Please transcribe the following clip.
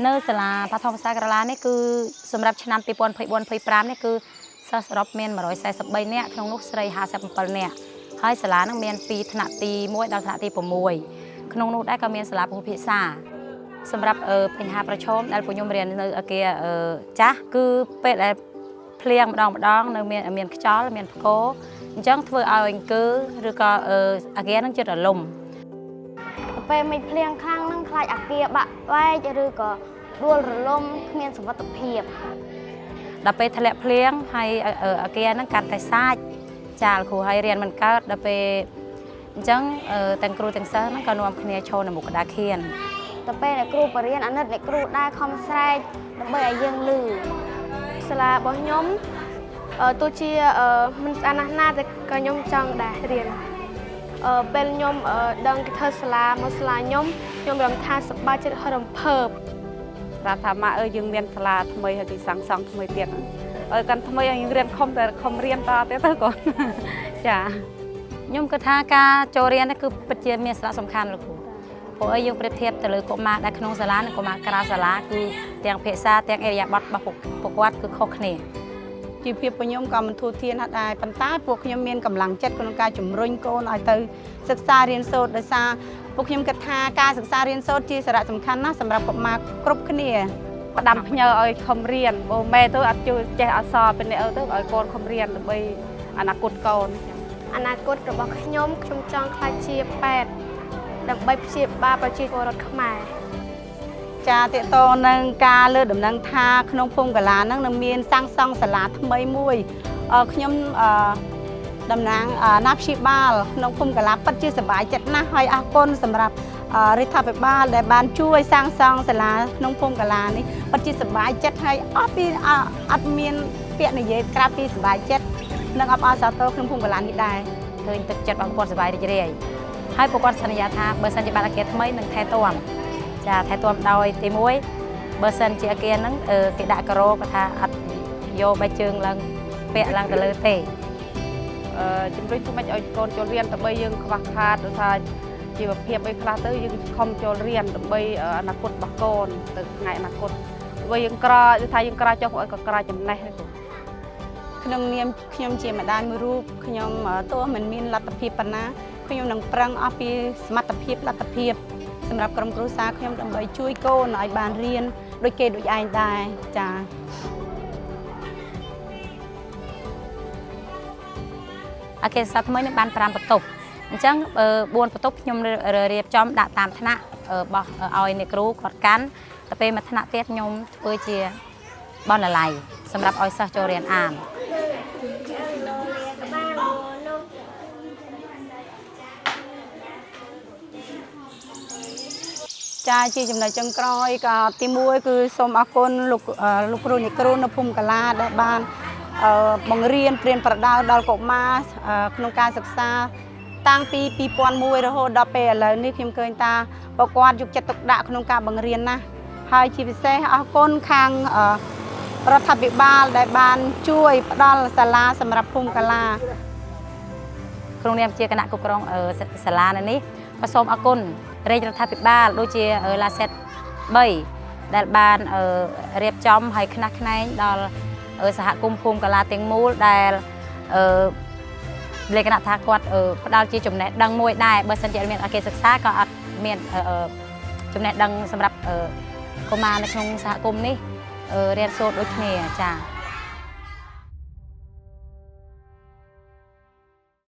នៅសាលាបឋមសិក្សាក្រឡានេះគឺសម្រាប់ឆ្នាំ2024 25នេះគឺសិស្សសរុបមាន143នាក់ក្នុងនោះស្រី57នាក់ហើយសាលានឹងមានពីថ្នាក់ទី1ដល់ថ្នាក់ទី6ក្នុងនោះដែរក៏មានសាលាពហុភាសាសម្រាប់បញ្ហាប្រឈមដែលពួកខ្ញុំរៀននៅអគារចាស់គឺពេលដែលភ្លៀងម្ដងម្ដងនៅមានមានខ្យល់មានផ្គរអញ្ចឹងធ្វើឲ្យអង្គើឬក៏អគារនឹងចិត្តរលំ ពេលមេឃភ្លៀងខ្លាំងហ្នឹងខ្លាចអាគារបាក់បែកឬក៏ដួលរលំគ្មានសុវត្ថិភាព ដល់ពេលធ្លាក់ភ្លៀងហើយអគារហ្នឹងកាន់តែសាចចាលគ្រូឲ្យរៀនមិនកើតដល់ពេលអញ្ចឹងទាំងគ្រូទាំងសិស្សហ្នឹងក៏នាំគ្នាឈរនៅមុខក្តារខៀន ទៅពេលអ្នកគ្រូបរៀនអាណិតអ្នកគ្រូដែរខំស្រែកដើម្បីឲ្យយើងឮ សាលារបស់ខ្ញុំទោះជាមិនស្អាតណាស់ណាតែក៏ខ្ញុំចង់ដែររៀនពេលខ្ញុំដឹងគេធ្វើសាលាមកសាលាខ្ញុំខ្ញុំរំថាសប្បាយចិត្តហើយរំភើប ប្រាប់ថាម៉ាក់អើយយើងមានសាលាថ្មីហើយគេសាងសង់ថ្មីទៀតអើយកាន់ថ្មីឲ្យយើងរៀនខំតែខំរៀនតទៀតទៅកូន ចា ខ្ញុំគិតថាការចូលរៀននេះគឺពិតជាមានសារៈសំខាន់លោកគ្រូព្រោះអីយើងប្រៀបធៀបទៅលើកុមារដែលក្នុងសាលានិងកុមារក្រៅសាលាគឺទាំងភាសាទាំងឥរិយាបថរបស់ពួកគាត់គឺខុសគ្នា ជីវភាពពួកខ្ញុំក៏មិនធូរធារណាស់ដែរប៉ុន្តែពួកខ្ញុំមានកម្លាំងចិត្តក្នុងការជំរុញកូនឲ្យទៅសិក្សារៀនសូត្រដោយសារពួកខ្ញុំគិតថាការសិក្សារៀនសូត្រជាសារៈសំខាន់ណាស់សម្រាប់កុមារគ្រប់គ្នា ផ្ដាំផ្ញើឲ្យខំរៀនបើម៉ែទៅអត់ជួយចេះអក្សរពេលនេះអើទៅឲ្យកូនខំរៀនដើម្បីអនាគតកូនចា៎ អនាគតរបស់ខ្ញុំខ្ញុំចង់ក្លាយជាពេទ្យដើម្បីព្យាបាលប្រជាពលរដ្ឋខ្មែរ ចាតកតងនឹងការលើកដំណឹងថាក្នុងភូមិកាឡាហ្នឹងនឹងមានសាងសង់សាលាថ្មីមួយខ្ញុំតំណាងណាព្យាបាលក្នុងភូមិកាឡាពិតជាសប្បាយចិត្តណាស់ហើយអរគុណសម្រាប់រដ្ឋាភិបាលដែលបានជួយសាងសង់សាលាក្នុងភូមិកាឡានេះពិតជាសប្បាយចិត្តហើយអស់ពីអត់មានពាក្យនិយាយក្រៅពីសប្បាយចិត្តនិងអបអរសាទរក្នុងភូមិកាឡានេះដែរ ឃើញទឹកចិត្តរបស់គាត់សប្បាយរីករាយហើយពួកគាត់សន្យាថាបើសិនជាបានអគារថ្មីនឹងថែទាំចាថែទាំដោយទី1បើសិនជាអគារហ្នឹងគេដាក់ការ៉ូគាត់ថាអត់យកបែកជើងឡើងពាក់ឡើងទៅលើទេ ជំរុញធ្វើម៉េចឲ្យកូនចូលរៀនដើម្បីយើងខ្វះខាតដូចថាជីវភាពអីខ្លះទៅយើងខំចូលរៀនដើម្បីអនាគតរបស់កូនទៅថ្ងៃអនាគតដើម្បីយើងក្រដូចថាយើងក្រចុះឲ្យក៏ក្រចំណេះហ្នឹងគ្រូ ក្នុងនាមខ្ញុំជាម្ដាយមួយរូបខ្ញុំទោះមិនមានលទ្ធភាពប៉ុណ្ណាខ្ញុំនឹងប្រឹងអស់ពីសមត្ថភាពលទ្ធភាពសម្រាប់ក្រុមគ្រួសារខ្ញុំដើម្បីជួយកូនឲ្យបានរៀនដូចគេដូចឯងដែរចា៎ អគារសិក្សាថ្មីនឹងបាន5បន្ទប់អញ្ចឹង4បន្ទប់ខ្ញុំរៀបចំដាក់តាមថ្នាក់បោះឲ្យអ្នកគ្រូគាត់កាន់ទៅពេលមួយថ្នាក់ទៀតខ្ញុំធ្វើជាបណ្ណាល័យសម្រាប់ឲ្យសិស្សចូលរៀនអាន ចាជាចំណុចចុងក្រោយក៏ទី1គឺសូមអរគុណលោកលោកគ្រូអ្នកគ្រូនៅភូមិកាឡាដែលបានបង្រៀនព្រៀនប្រដៅដល់កុមារក្នុងការសិក្សាតាំងពី2001រហូតដល់ពេលឥឡូវនេះខ្ញុំឃើញថាពួកគាត់យកចិត្តទុកដាក់ក្នុងការបង្រៀនណាស់ហើយជាពិសេសអរគុណខាងរដ្ឋាភិបាលដែលបានជួយផ្ដល់សាលាសម្រាប់ភូមិកាឡា ក្នុងនាមជាគណៈគ្រប់គ្រងសាលានៅនេះក៏សូមអរគុណរាជរដ្ឋាភិបាលដូចជាឡាសេត3ដែលបានរៀបចំឲ្យខ្នះខ្នែងដល់សហគមន៍ភូមិកាឡាទាំងមូលដែលលក្ខណៈថាគាត់ផ្ដល់ជាចំណេះដឹងមួយដែរបើសិនជាអត់មានអគារសិក្សាក៏អត់មានចំណេះដឹងសម្រាប់កុមារនៅក្នុងសហគមន៍នេះរៀនសូត្រដូចគ្នាចា៎